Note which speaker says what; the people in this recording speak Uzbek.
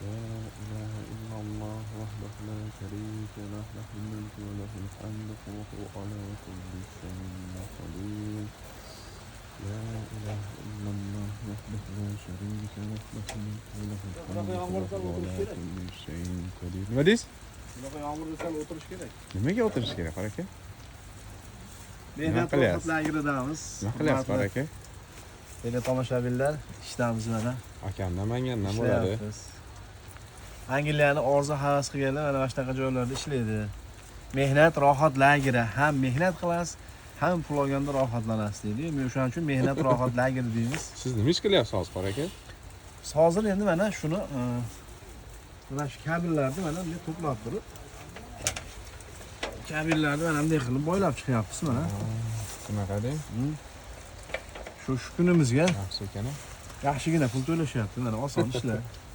Speaker 1: لا إله إلا الله وحده لا شريك له، له الملك وله الحمد وهو على كل شيء قدير. لا إله إلا الله وحده لا شريك له، له الملك وله الحمد وهو على كل شيء قدير. Nima deysiz?
Speaker 2: Bunaqa yomg'irda sal o'tirish kerak.
Speaker 1: Nimaga o'tirish kerak, qora aka?
Speaker 2: Mehnat
Speaker 1: qilyapsiz?
Speaker 2: rohat lageridamiz.
Speaker 1: Nima qilyapsiz, qora aka?
Speaker 2: Tele tomoshabinlar, ishdamiz mana.
Speaker 1: Akam Namangandan bo'ladi.
Speaker 2: Ishlayapmiz. Angliyani orzu havas qilganlar mana shunaqa joylarda ishlaydi. Mehnat rohat lageri. Ham mehnat qilasiz, ham pul olganda rohatlanasiz deydi. Men o'shaning uchun mehnat rohat lageri deymiz.
Speaker 1: Siz nima ish qilyapsiz hozir, qora aka?
Speaker 2: Biz hozir endi mana shuni mana shu kabellarni mana bunday to'plab turib, kabellarni mana bunday qilib boylab chiqyapmiz mana.
Speaker 1: Shunaqa deng.
Speaker 2: Shu kunimizga
Speaker 1: Yaxshi ekan.
Speaker 2: Yaxshigina pul to'lashyapti, mana oson ishlar.